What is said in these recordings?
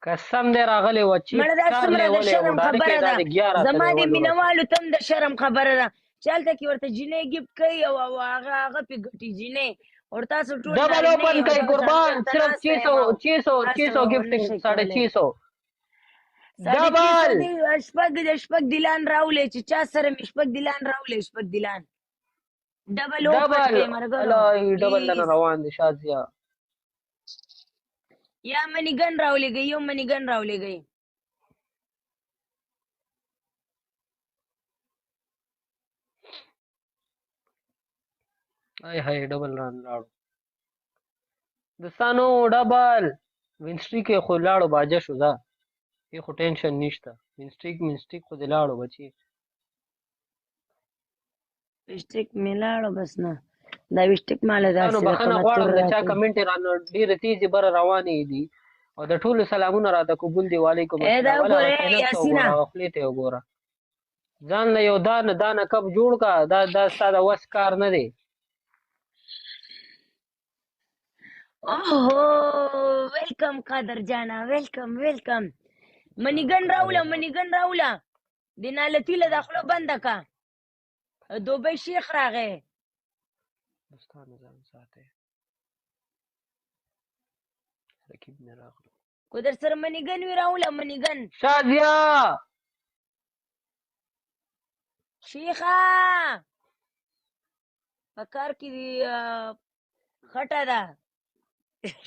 قسم دې راغلی و چې مړه دا چار څومره د لیولې شرم و ډایرکټ خبره دا ده. د 11 ته زما د لیول ورسېد. مینوالو تم د شرم خبره ده چې هلته کې ورته جینۍ گیفټ کوي او او هغه هغه پې ګټي جینۍ. او تاسو ټول ډبل نارینه اوپن یې او کوي دغه شان قربان، ورته صرف ناسته یم 600 او 600 تاسو 600 ګفټینګ، نشئ ساڑھے کولی. 600 ساڑھے چھ سو ډبل دی شپږ د شپږ دلان راولې چې چا سره مې شپږ دلان راولې، شپږ دلان ډبل اوپن ډبل کوي مرګرو الای ډبل لنه پلیز. روان دي شازیا. یا منی ګن راولېږئ، یو منی ګن راولېږئ. آی هاي ډبل ران لاړو دوستانو، ډبل وینسټریک خو لاړو، باجه شو ځه، یې خو ټینشن نشته. وینسټریک منسټریک خو دې لاړو بچي. وشټیک مې لاړو بس نه دا وشټیک ماله دوستانو داسې ده بخنه کومه غواړم، تور د چا راکوي. کمنټ رانه ډېرې تیزې بره روانې دي او د ټولو سلامونه راته قبول دي. وعلیکم ای دا السلام. ولا وګوره هغه چینل ته یاسینه وګوره، هغه خولې ته وګوره، ځان له یو دانه دانه کپ جوړ کا. دا دا ستا د وس کار نه دی. اوهو ویلکم قادر جانا، ویلکم ویلکم. منیګن راوله، منیګن راوله، د نالتی له دا خوله بنده کا. دوبۍ شیخ راغی. دوستانو ځان ساتئ، رقیب مې راغلو. کو در سره منیګن وي راوله منیګن. شازیا شیخه په کار کې دی خټه ده،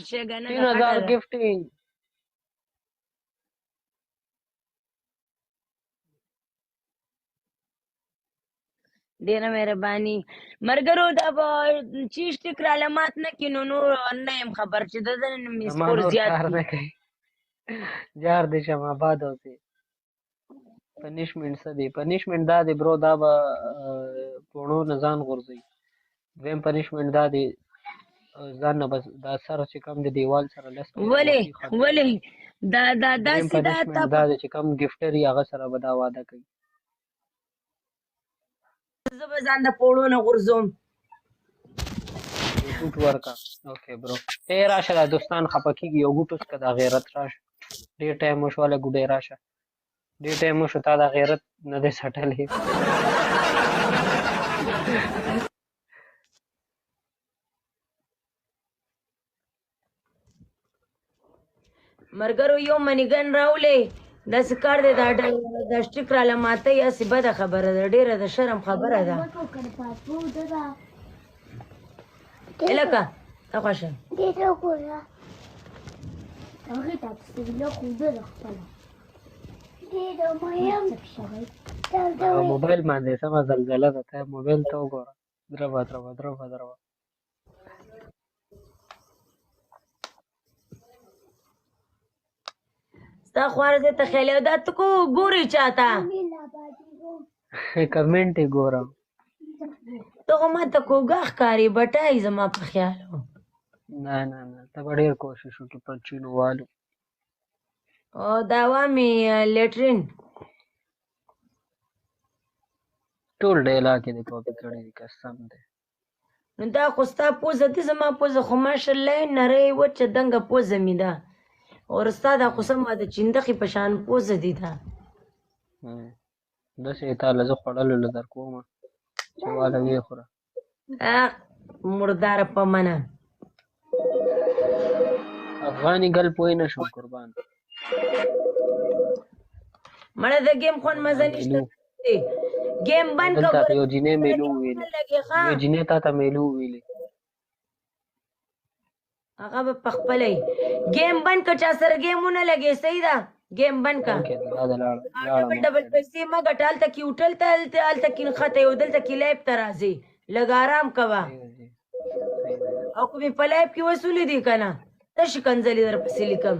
شګه نه ده، 3000 خټه ده. ګفټینګ. ډېره مهرباني مرګرو. دا به چې ټیک راله مات نه کړي نو نور نه یم خبر چې د ده نن مې زما سکور نور زیات کار کړي. نه کوي. جار دې شم، آباد اوسې. پنشمنټ څه دی؟ پنشمنټ دا دی برو، دا به پوڼو نه ځان غورځوي. دویم پنشمنټ دا دی، ځان نه بس دا سر چې کوم د دیوال سره لس پیره ولې وهي ختم. ولې دا دا دریم داسې دا تا پنشمنټ دا دی چې کوم ګفټر یې هغه سره به دا واده کوي. زه به ځان د پوړو نه غورځوم. یو ګوټ ورکا. اوکې برو، ای راشه، دا دوستان خپه کېږي. یو ګوټ وڅکه، دا غیرت راشه. ډېر ټایم وشو هله ګوډی راشه، ډېر ټایم وشو تا دا غیرت نه دی څټلی. مرګرو یو منیګن راولې. داسې کار دی دا دا شټیک راله ماته، هسې بده خبره ده، ډېره د شرم خبره ده. لکه ته خوښه هغه موبایل باندې سمه زلزله ده، ته موبایل ته وګوره. دربه دربه دربه دربه. ستا خواره زه ته خیال دا ته کو ګورې چاته؟ کمنټ یې ګورم. ته خو ما ته کوږه ښکارې، بټای زما په خیال و. نه نه نه، ته به ډېر کوشش وکړې پر چینو والو. او دا وامې لیټرین ټول ډیلاګ یې د کاپي کړی دی، قسم دی. نو دا خو ستا پوزه دي، زما پوزه خو ماشاءالله نری وچه دنګه پوزه مې ده، او ستا دا خو سمه د چیندخې په شان پوزه دي ده. داسې یې تا له زه خوړلو له در کومه چې واله ویې خوره. اخ مرداره په منه. افغاني ګل پوه نه شم قربان. مړه د ګیم خوند مزه نشته. ګیم بند که. دلته یو جینۍ میلو ویلې، یو جینۍ تا ته میلو ویلې. هغه به په خپله ګیم بند که، چا سره ګیمونه لګې. صحیح ده، ګیم بند که. ډبل ډبل پیسې مه ګټه. هلته کې هوټل ته هلته کې نښته یو، دلته کې لایف ته راځې، لږ آرام کوه. او که مې په لایف کې وصولې دي که نه، تشې کنځلې درپسې لیکم.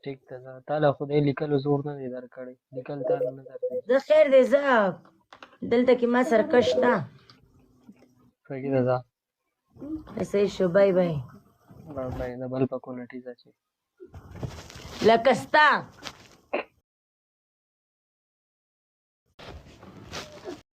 ټیک ده، ځه، تا له خدای لیکلو زور نه دی درکړی، لیکل تا له نه درځي. زه خیر دی، ځه، دلته کې ما سره کش شته. صحیح ده، ځه. صحیح شو، بای بای. بای بای. د بل په کونټي ځه چې لکه ستا.